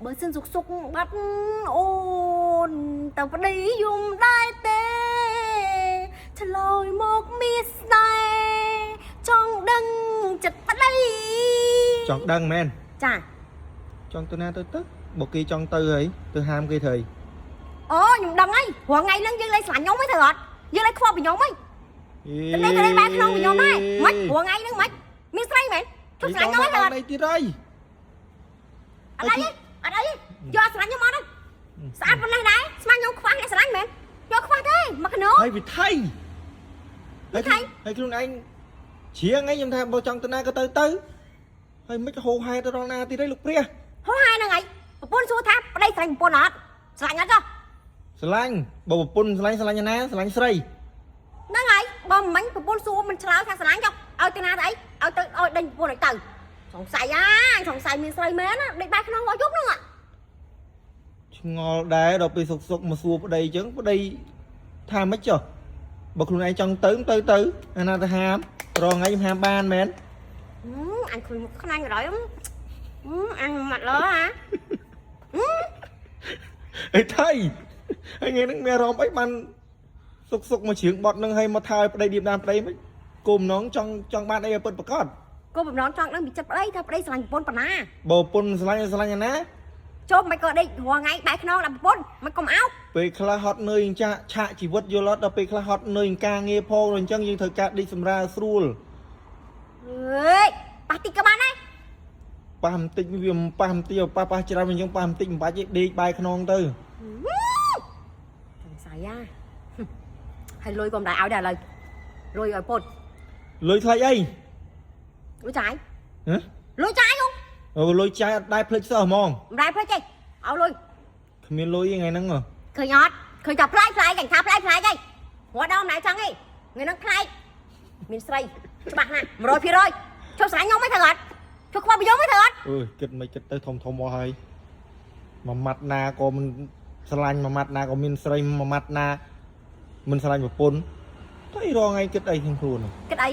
បើសិនសុកសុកបាត់អូនតើប្តីយំដែរទេឆ្លើយមកមានស្នេហ៍ចង់ដឹងចិត្តប្តី ចង់ដឹងមែន ចា ចង់ទៅណាទៅទៅបើគេចង់ទៅហើយទៅហាមគេធ្វើអី អូខ្ញុំដឹងហើយរាល់ថ្ងៃហ្នឹងយើងលេងស្រឡាញ់ខ្ញុំហីត្រូវអត់យើងលេងខ្វល់ពីខ្ញុំហីទៅលេងទៅលេងបែរក្នុងពីខ្ញុំដែរមិនរាល់ថ្ងៃហ្នឹងមិនមានស្រីមែនជប់ស្រឡាញ់ខ្ញុំហីត្រូវអត់ អីទៀតហើយ អត់អីទេអត់អីទេយកស្រឡាញ់ខ្ញុំអត់ទេស្អាតប៉ុណ្ណេះដែរស្មានខ្ញុំខ្វះអ្នកស្រឡាញ់មែនយកខ្វះទេមកកណោ ហើយវិថី វិថី ហើយខ្លួនឯងជ្រៀងឯងខ្ញុំថាបើចង់ទៅណាក៏ទៅទៅហើយមិនហូហែទៅដល់ណាទៀតហើយលោកព្រះ ហោហាយហ្នឹងឯងប្រពន្ធសួរថាប្តីស្រឡាញ់ប្រពន្ធអត់ស្រឡាញ់អត់ចុះ ស្រឡាញ់បើប្រពន្ធស្រឡាញ់ស្រឡាញ់ណាស្រឡាញ់ស្រី ហ្នឹងហើយបើមិនមិញប្រពន្ធសួរមិនឆ្លើយថាស្រឡាញ់ចុះឲ្យទៅណាទៅអីឲ្យទៅឲ្យដេញប្រពន្ធឲ្យទៅសង្ស័យអាសង្ស័យមានស្រីមែនណាដេកបែរខ្នងឲ្យយប់ហ្នឹង ឆ្ងល់ដែរដល់ពេលសុកសុកមកសួរប្តីអញ្ចឹងប្តីថាម៉េចចុះបើខ្លួនឯងចង់ទៅទៅទៅអាណាទៅហាមរងថ្ងៃខ្ញុំហាមបានមែន អញឃើញមុខខ្នាញ់ក្រោយអញម៉ាត់លើហ่า អីថៃហើយថ្ងៃហ្នឹងមានអារម្មណ៍អីបានសុកសុកមកជ្រៀងបត់ហ្នឹងហើយមកថាឲ្យប្តីឌៀបដាមប្តីមិនគោលបំណងចង់ចង់បានអីឲ្យពិតប្រាកដ គោលបំណងចង់ដឹងពីចិត្តប្តីថាប្តីស្រឡាញ់ប្រពន្ធប៉ុណ្ណា បើប្រពន្ធស្រឡាញ់ស្រឡាញ់អាណា ចុះមិនក៏ដេករាល់ថ្ងៃបែរខ្នងដល់ប្រពន្ធមិនកុំអោប ពេលខ្លះហត់នឿយចាក់ឆាកជីវិតយល់អត់ដល់ពេលខ្លះហត់នឿយការងារផងដល់អញ្ចឹងយើងត្រូវការដេកសម្រាលស្រួល អើយប៉ះតិចក៏បានដែរ ប៉ះបន្តិចវាមិនប៉ះបន្តិចប៉ះប៉ះច្រើនអញ្ចឹងប៉ះបន្តិចមិនបាច់ទេដេកបែរខ្នងទៅ សង្ស័យអាហើយលុយក៏មិនដែរឲ្យដែរឥឡូវលុយឲ្យពុត លុយថ្លៃអី លុយចាយ ហ៎ លុយចាយហ៎ អូលុយចាយអត់ដែរភ្លេចសោះហ្មង មិនដែរភ្លេចទេឲ្យលុយ គ្មានលុយទេថ្ងៃហ្នឹងហ៎ ឃើញអត់ឃើញតែប្លែកប្លែកអញថាប្លែកប្លែកហីរត់ដល់មិនដែរចង់ហីថ្ងៃហ្នឹងប្លែកមានស្រីច្បាស់ណាស់100%ជប់ស្រឡាញ់ខ្ញុំហីត្រូវអត់ជប់ខ្វល់ពីខ្ញុំហីត្រូវអត់ អើយគិតមិនគិតទៅធំធំមកហើយមួយម៉ាត់ណាក៏មិនស្រឡាញ់មួយម៉ាត់ណាក៏មានស្រីមួយម៉ាត់ណាមិនស្រឡាញ់ប្រពន្ធតែរងថ្ងៃគិតអីក្នុងខ្លួនហ្នឹង គិតអី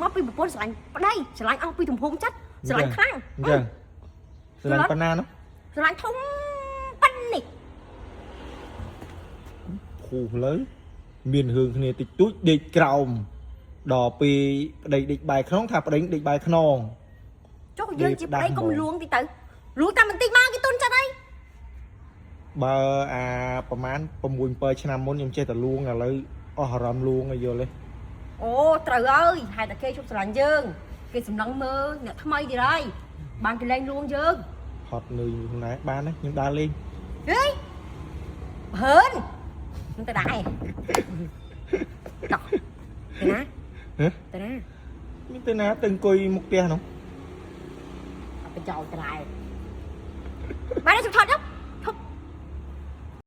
មកពីប្រពន្ធស្រឡាញ់ប្តីស្រឡាញ់អស់ពីទំហំចិត្តស្រឡាញ់ខ្លាំង អញ្ចឹងស្រឡាញ់ប៉ុណ្ណានោះ ស្រឡាញ់ធំប៉ុណ្នេះ ភូផ្លូវមានរឿងគ្នាតិចតួចដេកក្រោមដល់ពេលប្តីដេកបែរខ្នងថាប្តីដេកបែរខ្នង ចុះយើងជាប្តីកុំលួងតិចទៅលួងតែបន្តិចមកគេទុនចិត្តអី បើអាប្រហែល6 7ឆ្នាំមុនខ្ញុំចេះតែលួងឥឡូវអស់អារម្មណ៍លួងឲ្យយល់ទេ អូត្រូវហើយហេតុតែគេជប់ស្រឡាញ់យើងគេសម្លឹងមើលអ្នកថ្មីទៀតហើយបានគេលែងលួងយើង ហត់នឿយខ្លួនឯងបានទេខ្ញុំដើរលេង ហេហើននឹងទៅដែរតោះទៅណា ហ៎ ទៅណា មានទៅណាទៅអង្គុយមុខផ្ទះនោះ អត់ប្រយោជន៍ទៅដែរបានជប់ថតទៅ